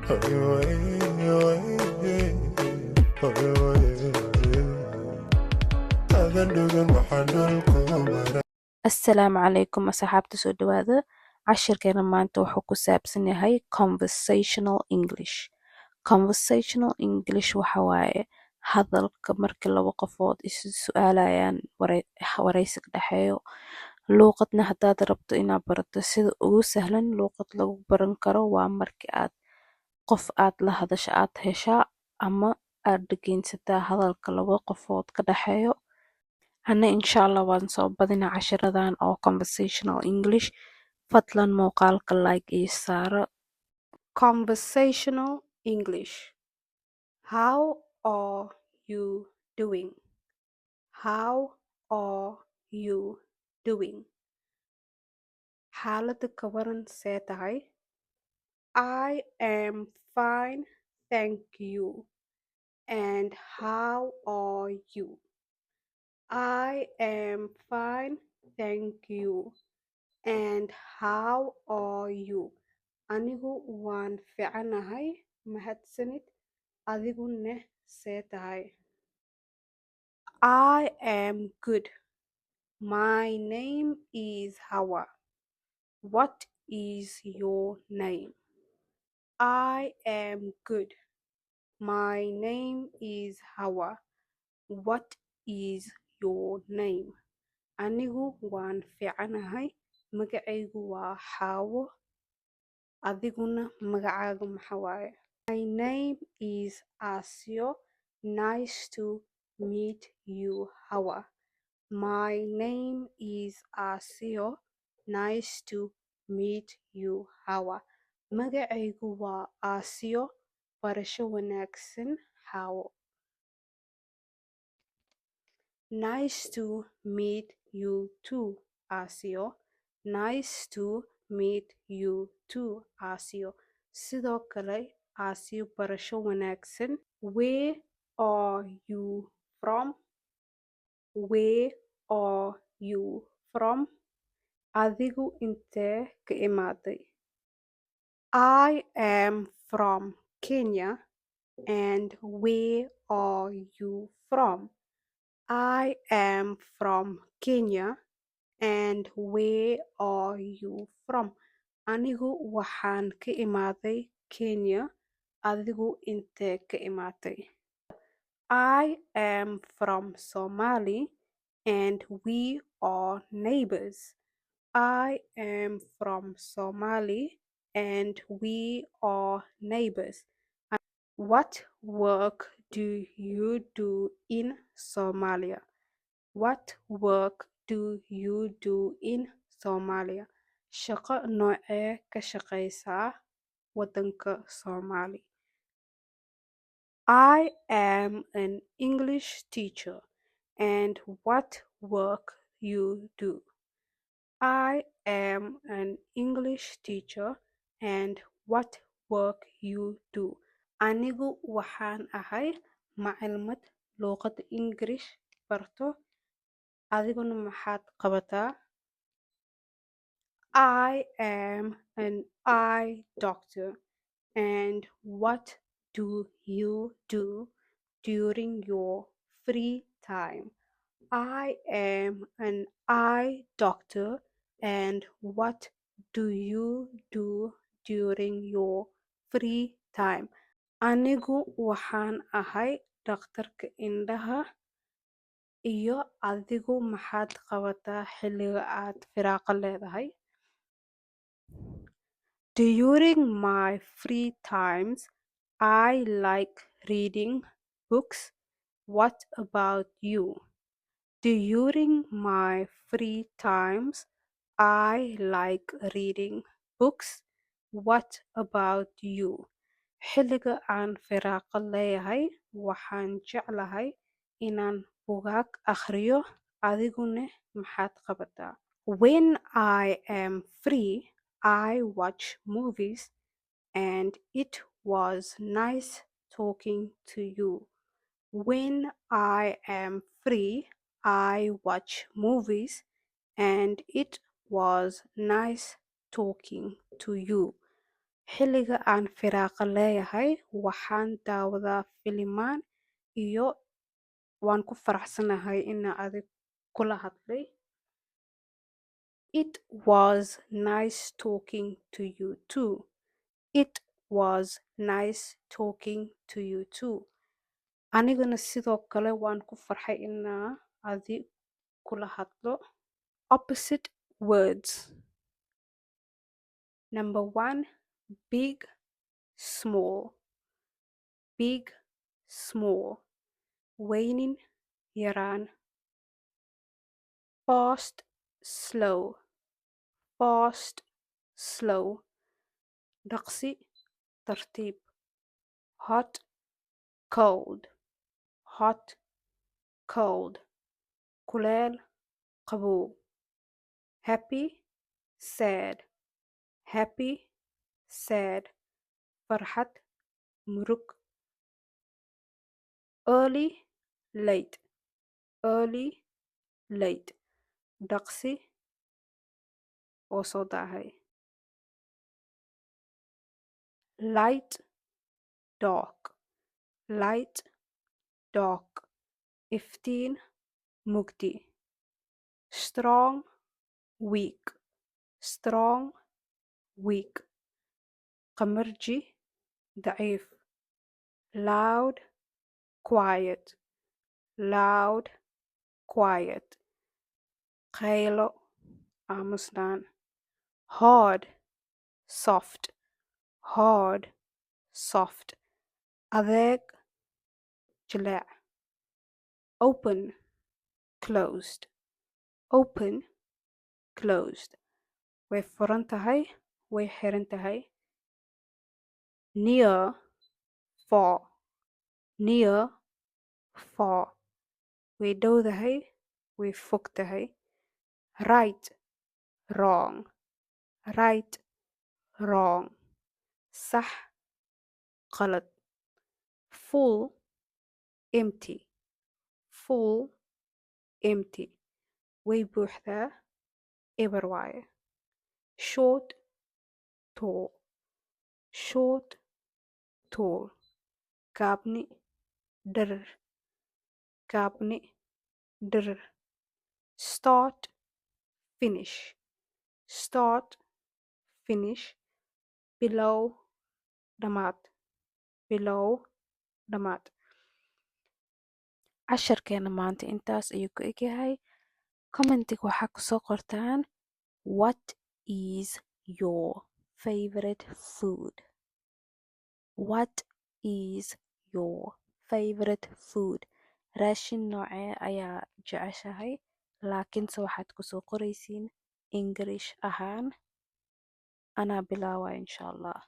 Adan dhugan waxaan dhulku maraa. Assalaamu calaykum asxaabta, soo dhawaada. Cashirkeena maanta wuxuu ku saabsan yahay conversational English. Conversational English waxa waaye hadalka markii laba qofood isu su'aalayaan, wareysi ka dhexeeyo. Luuqadna haddaad rabto inaad barato, sida ugu sahlan luuqad lagu baran karo waa markii aad qof aad la hadasho aad heshaa ama aad dhegeysataa hadalka laba qofood ka dhexeeyo. Hana insha Allah waan soo badinaa cashiradan oo conversational English. Fadlan muuqaalka like iyo saaro. Conversational English. How are you doing? How are you doing? Xaaladda ka waran, see tahay? I am fine, thank you. And how are you? I am fine, thank you. And how are you? Anigu waan fiicanahay, mahadsanid. Adiguna see tahay? I am good. My name is Hawa. What is your name? I am good. My name is Hawa. What is your name? Anigu waan fiicanahay. Magacaygu waa Xaawo. Adiguna magacaaga maxaa waaye? My name is Asio. Nice to meet you, Hawa. My name is Asio. Nice to meet you, Hawa. Magacaygu waa Aasiyo. Barasho wanaagsan, Xaawo. Nice to meet you too, Aasiyo. Nice to meet you too, Aasiyo. Sidoo kale, Aasiyo, barasho wanaagsan. Where are you from? Where are you from? Adigu intee ka imaaday? I am from Kenya. And where are you from? I am from Kenya. And where are you from? Anigu waxaan ka imaaday Kenya. Adigu intee ka imaatay? I am from Somali and we are neighbors. I am from Somali and we are neighbors. What work do you do in Somalia? What work do you do in Somalia? Shaqo noocee ka shaqeysaa waddanka Soomaali? I am an English teacher. And what work you do? I am an English teacher. And what work you do? Anigu waxaan ahay macalimad luqada English barto. Adiguna maxaad qabataa? I am an eye doctor. And what do you do during your free time? I am an eye doctor. And what do you do during your free time? Anigu waxaan ahay dhakhtarka indhaha. Iyo adigu maxaad qabataa xilliga aad firaaqo leedahay? During my free times, I like reading books. What about you? During my free times, I like reading books. What about you? Xilliga aan firaaqo leeyahay, waxaan jeclahay inaan buugaag akhriyo. Adiguna maxaad qabataa? When I am free, I watch movies, and it was nice talking to you. When I am free, I watch movies, and it was nice talking to you. Xilliga aan firaaqo leeyahay, waxaan daawadaa filimaan iyo waan ku faraxsanahay inaan adig kula hadlay. It was nice talking to you too. It was nice talking to you too. Anigana sidoo kale waan ku farxay inaa adi kula hadlo. Opposite words. Number one, big, small. Big, small. Weynin, yaraan. Fast, slow. Fast, slow. Dhaqsi, tartiib. Hot, cold. Hot, cold. Kuleel, qabow. Happy, sad. Happy, sad. Farxad, murug. Early, late. Early, late. Dhaqsi oo soo daahay. Light, dark. Light, dark. Iftiin, mugdi. Strong, weak. Strong, weak. Qamarji, daciif. Loud, quiet. Loud, quiet. Qaylo, aamusnaan. Hard, soft. Hard, soft. Adeeg, jileec. Open, closed. Open, closed. Way furan tahay, way xiran tahay. Near, far. Near, far. Way dhowdahay, way fog tahay. Right, wrong. Right, wrong. Sax, qalad. Full, empty. Full, empty. Way buuxdaa, eber waaye. Short, tall. Short, tall. Gaabni, dherer. Gaabni, dherer. Start, finish. Start, finish. Bilow, dhammaad. Bilow, dhammaad. Casharkeena maanta intaas ayuu ku egyahay. Commentiga waxaa kusoo qortaan "What is your favorite food?" What is your favorite food? Raashin noocee ayaa jeceshahay? Laakiinse waxaad kusoo qoraysiin English ahaan. Anaa bilaawaya, insha Allah.